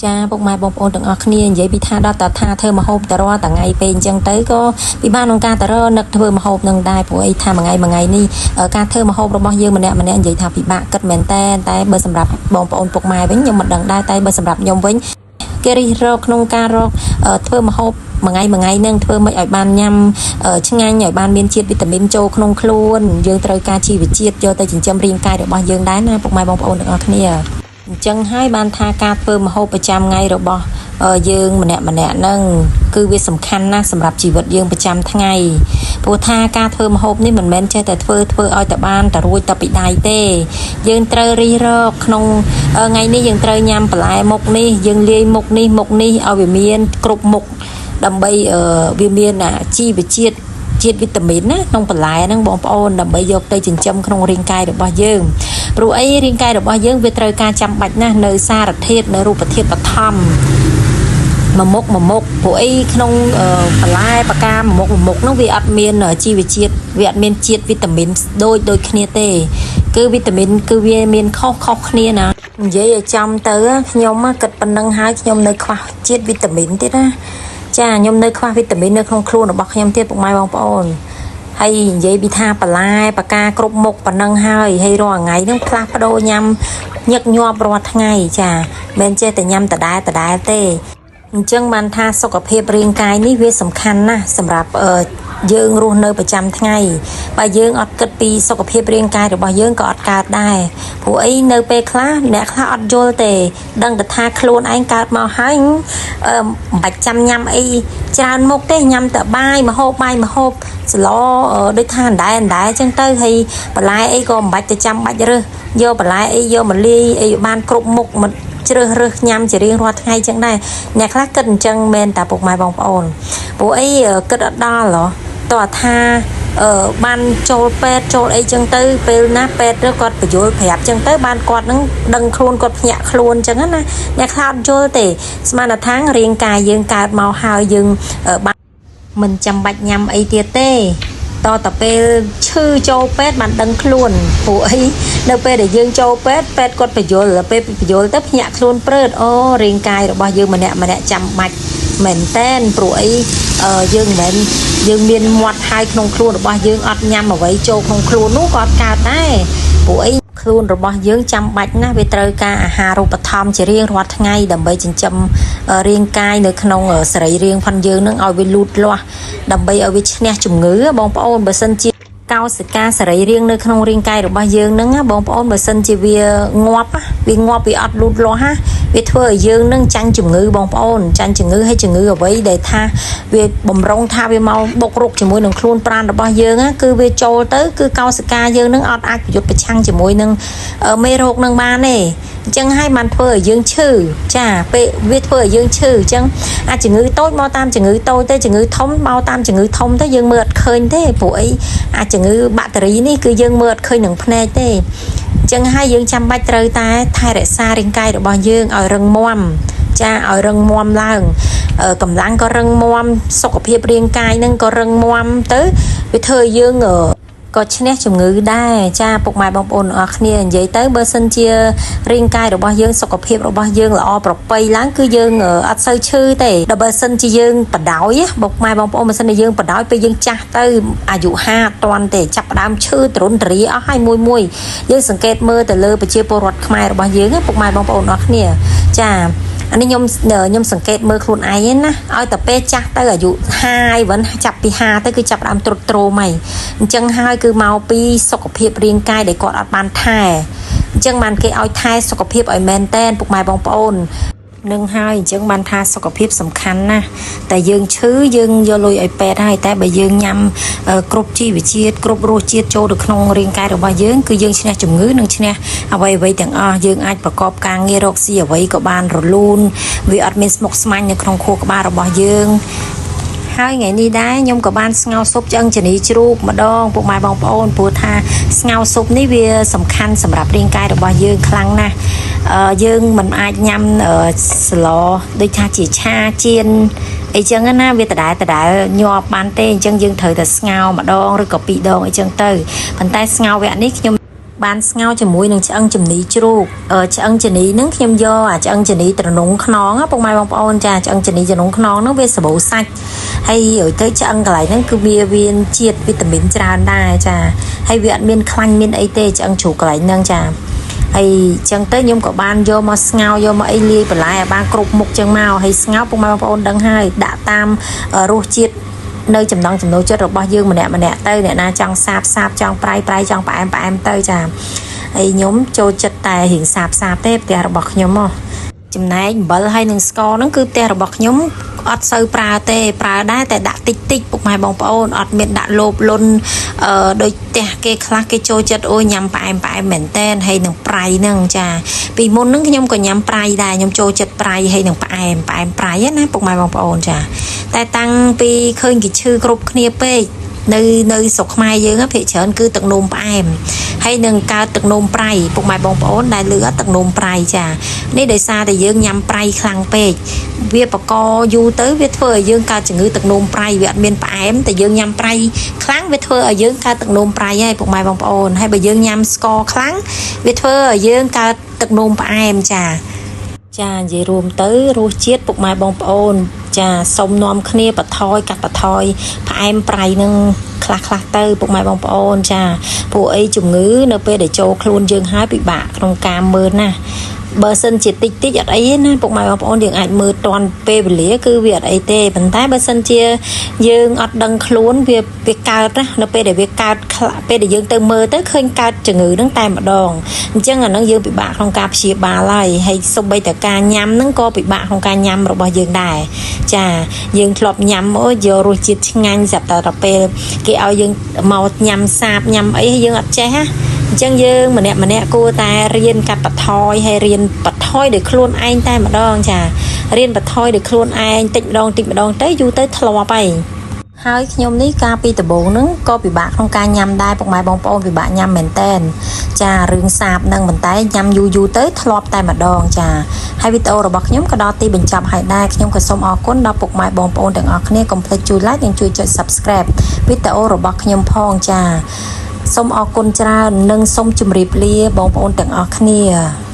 ចាពុកម៉ែបងប្អូនទាំងអស់គ្នានិយាយពីថាដល់តាថាធ្វើម្ហូបតរាល់ថ្ងៃពេកអញ្ចឹងទៅក៏ពិបាកក្នុងការតរនឹកធ្វើម្ហូបនឹងដែរព្រោះអីថាមួយថ្ងៃមួយថ្ងៃនេះការធ្វើម្ហូបរបស់យើងម្នាក់ម្នាក់និយាយថាពិបាកគិតមែនតែតែបើសម្រាប់បងប្អូនពុកម៉ែវិញខ្ញុំមិនដឹងដែរតែបើសម្រាប់ខ្ញុំវិញគេរិះរកក្នុងការរកធ្វើម្ហូបមួយថ្ងៃមួយថ្ងៃនឹងធ្វើមិនឲ្យបានញ៉ាំឆ្ងាញ់ឲ្យបានមានជាតិវីតាមីនចូលក្នុងខ្លួនយើងត្រូវការជីវជាតិយកទៅចិញ្ចឹមរាងកាយរបស់យើងដែរណាពុកម៉ែបងប្អូនទាំងអស់គ្នាអញ្ចឹងហើយបានថាការធ្វើម្ហូបប្រចាំថ្ងៃរបស់យើងម្នាក់ម្នាក់ហ្នឹងគឺវាសំខាន់ណាស់សម្រាប់ជីវិតយើងប្រចាំថ្ងៃព្រោះថាការធ្វើម្ហូបនេះមិនមែនចេះតែធ្វើធ្វើឲ្យតែបានតែរួចតែពីដៃទេយើងត្រូវរិះរកក្នុងថ្ងៃនេះយើងត្រូវញ៉ាំបន្លែមុខនេះយើងលាយមុខនេះមុខនេះឲ្យវាមានគ្រប់មុខដើម្បីវាមានជីវជាតិជាតិវីតាមីនណាក្នុងបន្លែហ្នឹងបងប្អូនដើម្បីយកទៅចិញ្ចឹមក្នុងរាងកាយរបស់យើងព្រោះអីរាងកាយរបស់យើងវាត្រូវការចាំបាច់ណាស់នៅសារធាតុនៅរូបធាតុបឋមមួយមុខមួយមុខព្រោះអីក្នុងបន្លែបកាមួយមុខមួយមុខហ្នឹងវាអត់មានជីវជាតិវាអត់មានជាតិវីតាមីនដូចដូចគ្នាទេ គឺវីតាមីនគឺវាមានខុសខុសគ្នាណានិយាយឲ្យចំទៅខ្ញុំគិតប៉ុណ្្នឹងហើយខ្ញុំនៅខ្វះជាតិវីតាមីនទៀតណាចាខ្ញុំនៅខ្វះវីតាមីននៅក្នុងខ្លួនរបស់ខ្ញុំទៀតពុកម៉ែបងប្អូនហើយនិយាយពីថាបន្លែបកាគ្រប់មុខប៉ុណ្ណឹងហើយហើយរាល់ថ្ងៃហ្នឹងផ្លាស់ប្ដូរញ៉ាំញឹកញាប់រាល់ថ្ងៃចាមិនចេះតែញ៉ាំដដែលដដែលទេអញ្ចឹងបានថាសុខភាពរាងកាយនេះវាសំខាន់ណាស់សម្រាប់យើងរស់នៅប្រចាំថ្ងៃបើយើងអត់គិតពីសុខភាពរាងកាយរបស់យើងក៏អត់កើតដែរព្រោះអីនៅពេលខ្លះអ្នកខ្លះអត់យល់ទេដឹងតែថាខ្លួនឯងកើតមកហើយអឺមិនបាច់ចាំញ៉ាំអីច្រើនមុខទេញ៉ាំតែបាយម្ហូបបាយម្ហូបស្លដូចថាអណ្ដែអណ្ដែអញ្ចឹងទៅហើយបន្លែអីក៏មិនបាច់ទៅចាំបាច់រើសយកបន្លែអីយកមកលាយអីបានគ្រប់មុខមកជ្រើសរើសញ៉ាំជារៀងរាល់ថ្ងៃចឹងដែរអ្នកខ្លះគិតអញ្ចឹងមែនតាពុកម៉ែបងប្អូនព្រោះអីគិតអត់ដល់ហ៎តើថាអឺបានចូលពេទ្យចូលអីចឹងទៅពេលណាពេទ្យទៅគាត់បញ្យល់ប្រាប់ចឹងទៅបានគាត់នឹងដឹងខ្លួនគាត់ភ្ញាក់ខ្លួនចឹងណាអ្នកខ្លះអត់យល់ទេស្មានថារាងកាយយើងកើតមកហើយយើងបានមិនចាំបាច់ញ៉ាំអីទៀតទេតតពេលឈឺចូលពេទ្យបានដឹងខ្លួនព្រោះអីនៅពេលដែលយើងចូលពេទ្យពេទ្យគាត់បញ្យល់ពេលបញ្យល់ទៅភ្ញាក់ខ្លួនព្រឺតអូរាងកាយរបស់យើងម្នាក់ម្នាក់ចាំបាច់មែនតែនព្រោះអីយើងមិនមែនយើងមានមាត់ហើយក្នុងខ្លួនរបស់យើងអត់ញ៉ាំអ្វីចូលក្នុងខ្លួននោះក៏អត់កើតដែរព្រោះអីខ្លួនរបស់យើងចាំបាច់ណាស់វាត្រូវការអាហារូបត្ថម្ភជារៀងរាល់ថ្ងៃដើម្បីចិញ្ចឹមរាងកាយនៅក្នុងសរីរាង្គផងយើងនឹងឲ្យវាលូតលាស់ដើម្បីឲ្យវាឈ្នះជំងឺបងប្អូនបើសិនជាកោសិកាសរីរាង្គនៅក្នុងរាងកាយរបស់យើងហ្នឹងណាបងប្អូនបើសិនជាវាងាប់វាងាប់វាអត់លូតលាស់ណាវាធ្វើឲ្យយើងនឹងចាញ់ជំងឺបងប្អូនចាញ់ជំងឺហើយជំងឺអ្វីដែលថាវាបំរុងថាវាមកបុករុកជាមួយនឹងខ្លួនប្រាណរបស់យើងណាគឺវាចូលទៅគឺកោសិកាយើងនឹងអត់អាចប្រយុទ្ធប្រឆាំងជាមួយនឹងមេរោគនឹងបានទេអញ្ចឹងហើយបានធ្វើឲ្យយើងឈឺចាពេលវាធ្វើឲ្យយើងឈឺអញ្ចឹងអាចជំងឺតូចមកតាមជំងឺតូចទៅជំងឺធំមកតាមជំងឺធំទៅយើងមើលអត់ឃើញទេព្រោះអីអាចជំងឺបាក់តេរីនេះគឺយើងមើលអត់ឃើញនឹងភ្នែកទេអញ្ចឹងហើយយើងចាំបាច់ត្រូវតែថែរក្សារាងកាយរបស់យើងឲ្យរឹងមាំចាឲ្យរឹងមាំឡើងកម្លាំងក៏រឹងមាំសុខភាពរាងកាយនឹងក៏រឹងមាំទៅវាធ្វើឲ្យយើងក៏ឈ្នះជំងឺដែរចាពុកម៉ែបងប្អូនអរគ្នានិយាយទៅបើសិនជារាងកាយរបស់យើងសុខភាពរបស់យើងល្អប្រពៃឡើងគឺយើងអត់សូវឈឺទេដល់បើសិនជាយើងបដ ாய் ពុកម៉ែបងប្អូនបើសិនជាយើងបដ ாய் ពេលយើងចាស់ទៅអាយុ50អត់ទាន់ទេចាប់ផ្ដើមឈឺទ្រុនទ្រាអស់ហើយមួយមួយយើងសង្កេតមើលទៅលើប្រជាពលរដ្ឋខ្មែររបស់យើងពុកម៉ែបងប្អូនអរគ្នាចាអានេះខ្ញុំខ្ញុំសង្កេតមើលខ្លួនឯងណាឲ្យតែពេលចាស់ទៅអាយុ50វិញចាប់ពី50ទៅគឺចាប់ផ្ដើមទ្រុឌទ្រោមហើយអញ្ចឹងហើយគឺមកពីសុខភាពរាងកាយដែលគាត់អត់បានថែអញ្ចឹងបានគេឲ្យថែសុខភាពឲ្យមែនតែនពុកម៉ែបងប្អូននឹងហើយអញ្ចឹងបានថាសុខភាពសំខាន់ណាស់តែយើងឈឺយើងយកលុយឲ្យពេទ្យហើយតែបើយើងញ៉ាំគ្រប់ជីវជាតិគ្រប់រសជាតិចូលទៅក្នុងរាងកាយរបស់យើងគឺយើងឈ្នះជំងឺនិងឈ្នះអ្វីអ្វីទាំងអស់យើងអាចប្រកបការងាររកស៊ីអ្វីក៏បានរលូនវាអត់មានស្មុគស្មាញនៅក្នុងខួរក្បាលរបស់យើងហើយថ្ងៃនេះដែរខ្ញុំក៏បានស្ងោរស៊ុបឆ្អឹងជំនីជ្រូកម្ដងពុកម៉ែបងប្អូនព្រោះថាស្ងោរស៊ុបនេះវាសំខាន់សម្រាប់រាងកាយរបស់យើងខ្លាំងណាស់យើងមិនអាចញ៉ាំស្លដូចថាជាឆាចៀនអីចឹងណាវាដដែលដដែលញាប់បានទេអញ្ចឹងយើងត្រូវតែស្ងោរម្ដងឬក៏ពីរដងអីចឹងទៅប៉ុន្តែស្ងោរវគ្គនេះខ្ញុំ បានស្ងោរជាមួយនឹងឆ្អឹងជំនីជ្រូកឆ្អឹងជំនីហ្នឹងខ្ញុំយកអាឆ្អឹងជំនីត្រនងខ្នងពុកម៉ែបងប្អូនចាឆ្អឹងជំនីត្រនងខ្នងហ្នឹងវាសម្បូរសាច់ហើយទៅឆ្អឹងកន្លែងហ្នឹងគឺវាមានជាតិវីតាមីនច្រើនដែរចាហើយវាអត់មានខ្លាញ់មានអីទេឆ្អឹងជ្រូកកន្លែងហ្នឹងចាហើយចឹងទៅខ្ញុំក៏បានយកមកស្ងោរយកមកអីលាយបន្លែឲ្យបានគ្រប់មុខចឹងមកហើយស្ងោរពុកម៉ែបងប្អូនដឹងហើយដាក់តាមរសជាតិនៅចំណង់ចំណូលចិត្តរបស់យើងម្នាក់ម្នាក់ទៅអ្នកណាចង់សាបសាបចង់ប្រៃប្រៃចង់ផ្អែមផ្អែមទៅចាហើយខ្ញុំចូលចិត្តតែរៀងសាបសាបទេផ្ទះរបស់ខ្ញុំហ៎ចំណែកអំបិលហើយនឹងស្ករហ្នឹងគឺផ្ទះរបស់ខ្ញុំអត់សូវប្រើទេប្រើដែរតែដាក់តិចតិចពុកម៉ែបងប្អូនអត់មានដាក់លោភលន់អឺដូចផ្ទះគេខ្លះគេចូលចិត្តអូយញ៉ាំផ្អែមផ្អែមមែនតែនហើយនឹងប្រៃហ្នឹងចាពីមុនហ្នឹងខ្ញុំក៏ញ៉ាំប្រៃដែរខ្ញុំចូលចិត្តប្រៃហើយនឹងផ្អែមផ្អែមប្រៃណាពុកម៉ែបងប្អូនចាតែតាំងពីឃើញគេឈឺគ្រប់គ្នាពេកនៅនៅស្រុកខ្មែរយើងភាគច្រើនគឺទឹកនោមផ្អែមហើយនឹងកើតទឹកនោមប្រៃពុកម៉ែបងប្អូនដែលលឺទឹកនោមប្រៃចានេះដោយសារតែយើងញ៉ាំប្រៃខ្លាំងពេកវាបកយូរទៅវាធ្វើឲ្យយើងកើតជំងឺទឹកនោមប្រៃវាអត់មានផ្អែមតែយើងញ៉ាំប្រៃខ្លាំងវាធ្វើឲ្យយើងកើតទឹកនោមប្រៃហើយពុកម៉ែបងប្អូនហើយបើយើងញ៉ាំស្ករខ្លាំងវាធ្វើឲ្យយើងកើតទឹកនោមផ្អែមចាចានិយាយរួមទៅរសជាតិពុកម៉ែបងប្អូនចាសូមនាំគ្នាបន្ថយកាត់បន្ថយផ្អែមប្រៃនឹងខ្លះខ្លះទៅពុកម៉ែបងប្អូនចាពួកអីជំងឺនៅពេលដែលចូលខ្លួនយើងហើយពិបាកក្នុងការមើលណាបើសិនជាតិចតិចអត់អីទេណាពុកម៉ែបងប្អូនយើងអាចមើលតាន់ពេលវេលាគឺវាអត់អីទេប៉ុន្តែបើសិនជាយើងអត់ដឹងខ្លួនវាវាកើតណានៅពេលដែលវាកើតពេលដែលយើងទៅមើលទៅឃើញកើតជំងឺហ្នឹងតែម្ដងអញ្ចឹងអាហ្នឹងយើងពិបាកក្នុងការព្យាបាលហើយហើយសូម្បីតែការញ៉ាំហ្នឹងក៏ពិបាកក្នុងការញ៉ាំរបស់យើងដែរចាយើងធ្លាប់ញ៉ាំអូយករសជាតិឆ្ងាញ់ស្រាប់តែដល់ពេលគេឲ្យយើងមកញ៉ាំសាបញ៉ាំអីយើងអត់ចេះណាអញ្ចឹងយើងម្នាក់ម្នាក់គួរតែរៀនកាត់បន្ថយហើយរៀនបន្ថយដោយខ្លួនឯងតែម្ដងចារៀនបន្ថយដោយខ្លួនឯងតិចម្ដងតិចម្ដងទៅយូរទៅធ្លាប់ហើយហើយខ្ញុំនេះកាលពីដំបូងហ្នឹងក៏ពិបាកក្នុងការញ៉ាំដែរពុកម៉ែបងប្អូនពិបាកញ៉ាំមែនតែនចារឿងសាបហ្នឹងប៉ុន្តែញ៉ាំយូរយូរទៅធ្លាប់តែម្ដងចាហើយវីដេអូរបស់ខ្ញុំក៏ដល់ទីបញ្ចប់ហើយដែរខ្ញុំក៏សូមអរគុណដល់ពុកម៉ែបងប្អូនទាំងអស់គ្នាកុំភ្លេចជួយ like និងជួយចុច Subscribe វីដេអូរបស់ខ្ញុំផងចាសូមអរគុណច្រើននិងសូមជម្រាបលាបងប្អូនទាំងអស់គ្នា។